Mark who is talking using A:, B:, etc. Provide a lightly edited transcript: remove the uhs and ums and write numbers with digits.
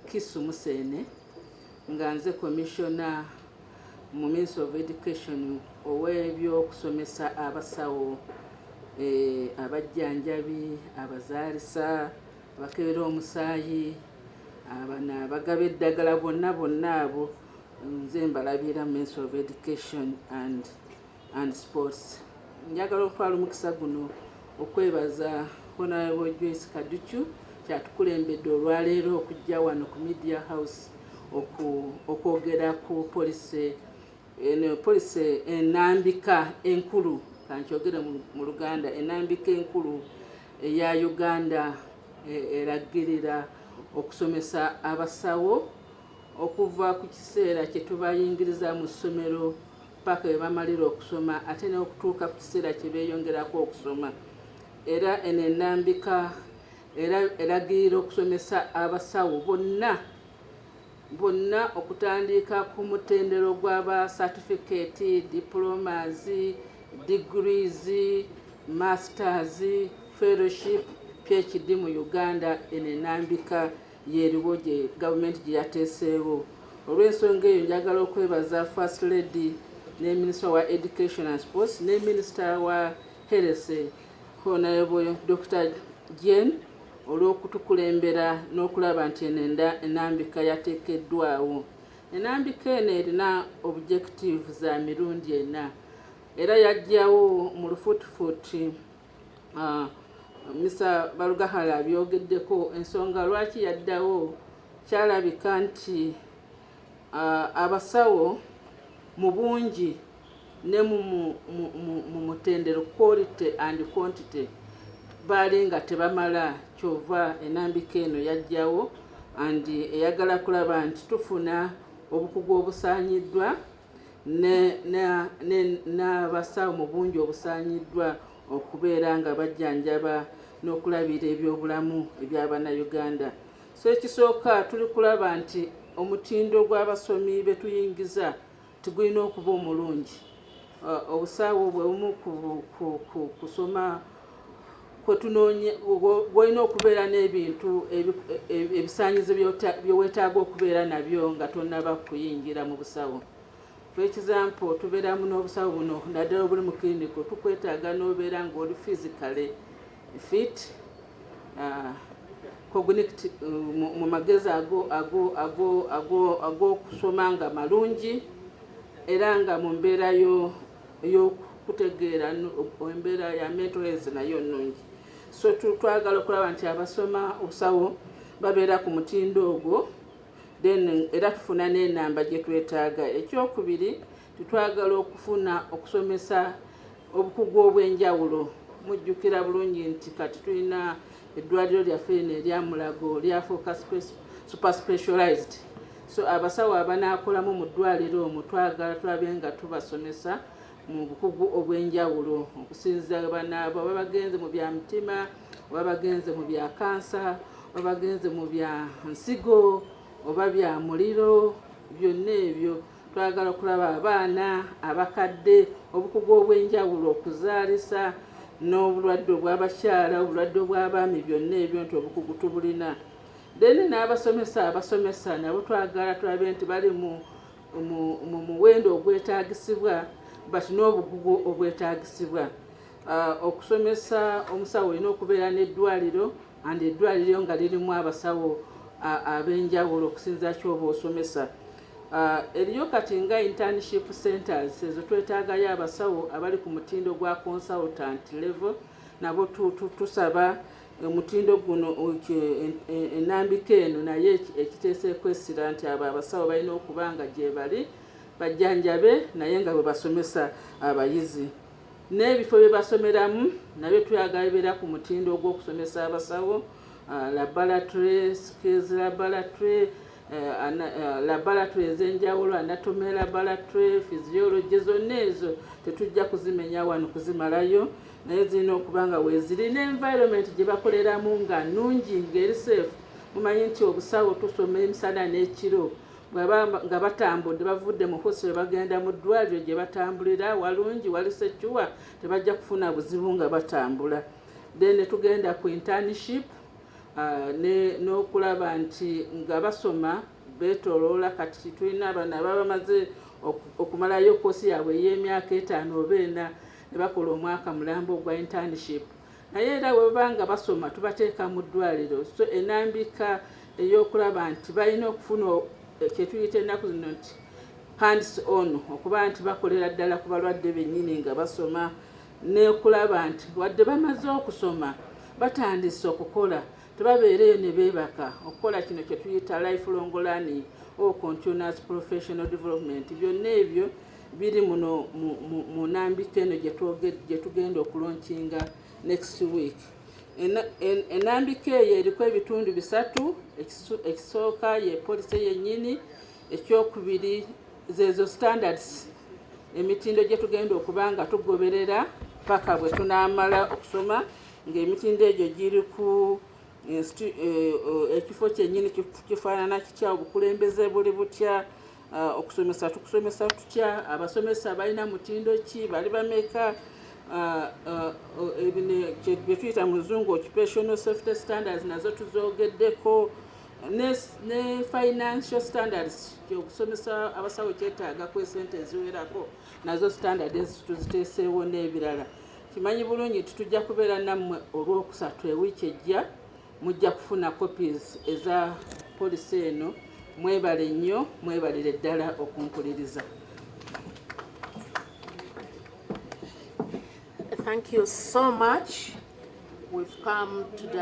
A: Kisu Museene, nga nze commissioner mu Ministry of Education ow'ebyokusomesa abasawo, abajjanjabi, abazaalisa, abakebera omusaayi, abano abagaba eddagala, bonna bonna abo nze mbalabira mu Ministry of Education and Sports. Njagala okutwala omukisa guno okwebaza Honorable Joyce Kaducu kyatukulembedde olwaleero okujja wano ku Media House okwogera ku policy eno, policy enambika enkulu, kankyogere mu Luganda, enambika enkulu eya Uganda eragirira okusomesa abasawo okuva ku kiseera kye tubayingiriza mu ssomero paka we bamalira okusoma, ate n'okutuuka ku kiseera kye beeyongerako okusoma. Era eno enambika era eragirira okusomesa abasawo bonna bonna, okutandika ku mutendero gw'aba certificate, diplomas, degrees, masters, fellowship, PhD mu Uganda. Eno enambika yeriwo gye gavumenti gye yateeseewo. Olw'ensonga eyo, njagala okwebaza First Lady ne Minisita wa Education and Sports ne Minisita wa Health, Honorable Dr Jane, olw'okutukulembera n'okulaba nti eno enambika yateekeddwawo. Enambika eno erina objective za mirundi ena, era yajjawo mu lufuutifuuti. Mr Barugahara abyogeddeko. Ensonga lwaki yaddawo, kyalabika nti abasawo mu bungi ne mu mutendero, quality and quantity, baali nga tebamala. Kyova enambika eno yajjawo and eyagala kulaba nti tufuna obukugu obusaanyiddwa n'abasawo mu bungi obusaanyiddwa okubeera nga bajjanjaba n'okulabira ebyobulamu eby'Abannayuganda. So ekisooka, tuli kulaba nti omutindo gw'abasomi be tuyingiza tigulina okuba omulungi. Obusawo bwe bumu ku kusoma kwetunoonye, gwolina okubeera n'ebintu ebisaanyizo byeweetaaga okubeera nabyo nga tonnaba kuyingira mu busawo. For example, tubeeramu n'obusawo buno naddala obuli mu clinic, tukwetaaga n'obeera ng'oli physically fit, mu magezi ag'okusoma nga malungi, era nga mu mbeera y'okutegeera, embeera ya mental health nayo nnungi. So twagala okulaba nti abasoma obusawo babeera ku mutindo ogwo, then era tufuna n'enamba gye twetaaga. Ekyokubiri, tetwagala okufuna okusomesa obukugu obw'enjawulo. Mujjukira bulungi nti kati tulina eddwaliro lyaffe lino erya Mulago, lyafuuka super specialized. So abasawo abanaakolamu mu ddwaliro omwo twagala tulabe nga tubasomesa mu bukugu obw'enjawulo, okusinziira banaaba oba bagenze mu bya mutima, oba bagenze mu bya kansa, oba bagenze mu bya nsigo, oba bya muliro. Byonna ebyo twagala okulaba abaana, abakadde, obukugu obw'enjawulo, okuzaalisa n'obulwadde obw'abakyala, obulwadde obw'abaami, byonna ebyo nti obukugu tubulina. Then n'abasomesa, abasomesa nabo twagala tulabe nti bali mu muwendo ogwetaagisibwa, but n'obukugu obwetaagisibwa. Okusomesa omusawo, olina okubeera n'eddwaliro, and eddwaliro nga lirimu abasawo ab'enjawulo okusinziira kyoba osomesa. Eriyo kati nga internship centers, ezo twetaagayo abasawo abali ku mutindo gwa consultant level. Nabo tusaba omutindo guno, enambika eno naye ekiteeseeko essira nti abo abasawo balina okuba nga gye bali bajjanjabe, naye nga bwe basomesa abayizi. N'ebifo bye basomeramu nabyo twagala bibeera ku mutindo ogw'okusomesa abasawo, laboratory skills, laboratory, laboratory ez'enjawulo, anatomy laboratory, physiology, zonna ezo tetujja kuzimenya wano kuzimalayo, naye zirina okuba nga weeziri, n'environment gye bakoleramu nga nnungi, ng'eri safe. Mumanyi nti obusawo tusoma emisana n'ekiro. Bwaba nga batambudde, bavudde mu hostel bagenda mu ddwaliro, gye batambulira walungi, wali secure, tebajja kufuna buzibu nga batambula. Then tugenda ku internship. N'okulaba nti nga basoma beetoloola. Kati tulina abano ababa bamaze okumalayo koosi yaabwe ey'emyaka 5 oba 4 ne bakola omwaka mulamba ogwa internship, naye era bwe baba nga basoma tubateeka mu ddwaliro. So enambika ey'okulaba nti balina okufuna kyetuyita ennaku zino nti hands on, okuba nti bakolera ddala ku balwadde bennyini nga basoma, n'okulaba nti wadde bamaze okusoma batandise okukola, tebabeereyo ne beebaka, okukola kino kye tuyita lifelong learning or continuous professional development. Byonna ebyo biri muno mu nambika eno gye tugenda okulaunchinga next week. Enambika eyo eriko ebitundu bisatu. Ekisooka ye policy yennyini, ekyokubiri zezo standards, emitindo gye tugenda okuba nga tugoberera paka bwe tunaamala okusoma, ng'emitindo egyo giri ku ekifo kyennyini kifaanana kitya, obukulembeze buli butya, okusomesa tukusomesa tutya, abasomesa balina mutindo ki, bali bameka, bye tuyita mu Luzungu occupational safety standards nazo tuzogeddeko, ne financial standards, okusomesa abasawo kyetaaga esente eziwerako, nazo standard ezo tuziteeseewo n'ebirala. Kimanyi bulungi nti tujja kubeera nammwe Olwokusatu ewiiki ejja, mujja kufuna copies eza policy eno. Mwebale nnyo, mwebalire ddala okumpuliriza.
B: Thank you so much. We've come to the